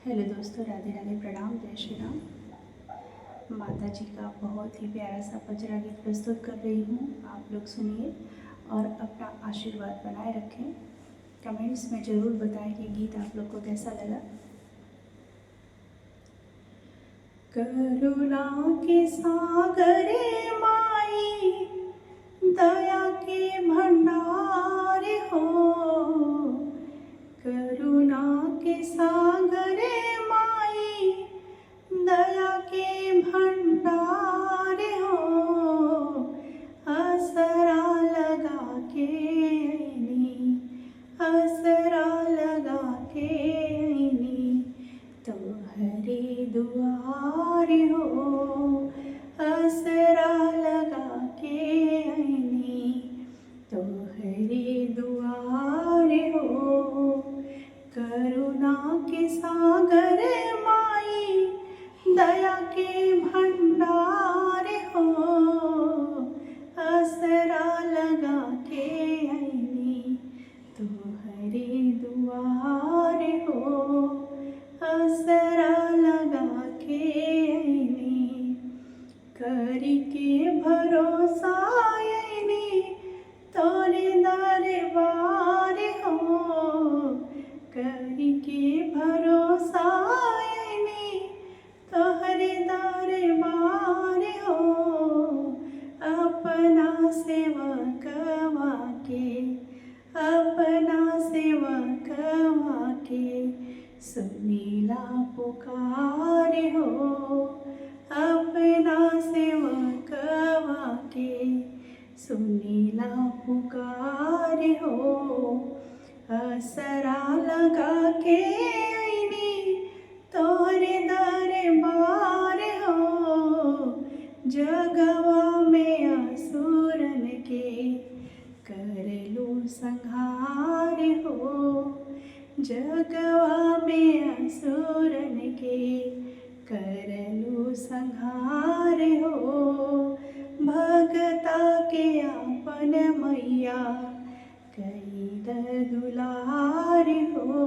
Hello दोस्तों, राधे राधे, प्रणाम, जय श्री राम। माता जी का बहुत ही प्यारा सा पचरा गीत प्रस्तुत कर रही हूँ। आप लोग सुनिए और अपना आशीर्वाद बनाए रखें। कमेंट्स में ज़रूर बताएं कि गीत आप लोग को कैसा लगा। करुणा के सागर माई, दया के भंडार हो। करुणा के सागर माई, दया के भंडार हो। असरा लगा के ऐनी, असरा लगा के ऐनी, तोहरे दुआर हो। असरा लगा के ऐनी, तोहरे दुआर हो। करुणा के सागर माई, दया के भंडार हो। असरा लगा के ऐनी, तोहरे दुआर हो। असरा लगा के ऐनी, करी के भरोसा ऐनी, तोरे दरबार हो। करी के भरोसा ऐनी, तोहरे दरबार हो। अपना सेवकवा के, अपना सेवकवा के, सुनीला पुकार हो। अपना सेवकवा के, सुनीला पुकार हो। असरा लगा के ऐनी, तोहरे दरबार हो। जगवा में असुरन के करलू संहार हो। जगवा में असुरन के करलू संहार हो। भगता के आपन मैया, कई दुलार हो।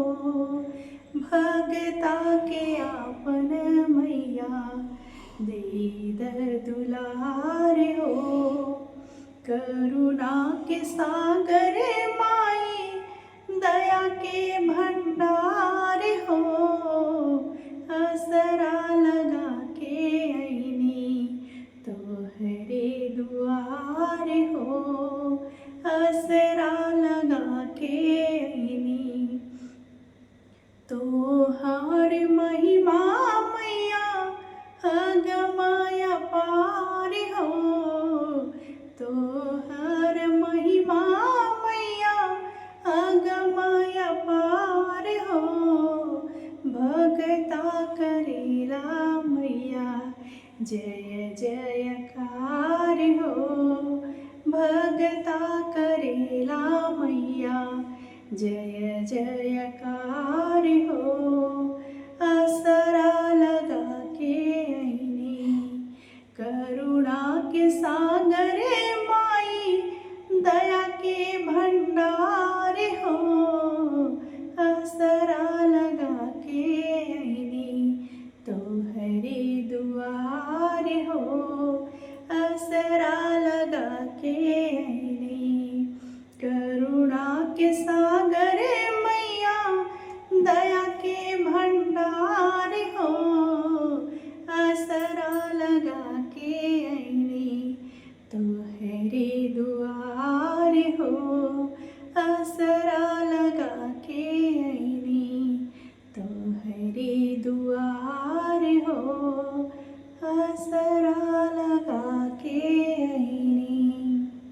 भगता के आपन मैया, दे दुलार हो। करुणा के सागर माई, दया के भंडार हो। असरा लगा के ऐनी, तोहरे दुआर हो। असरा लगा के ऐनी, तोहार महिमा मैया, अगमय पार हो। तोहर महिमा मैया, अगमय पार हो। भगता करेला मैया, जय जयकार हो। भगता करेला मैया, जय जयकार हो। असरा लगा के ऐनी, करुणा के सागर माई, दया के भंडार हो। असरा लगा के ऐनी, तोहरे दुआर हो। असरा लगा के ऐनी, करुणा के सागर मैया, दया के भंडार हो। असरा लगा के ऐनी, तोहरे दुआर हो। असरा लगा के ऐनी, तोहरे दुआर हो। असरा लगा के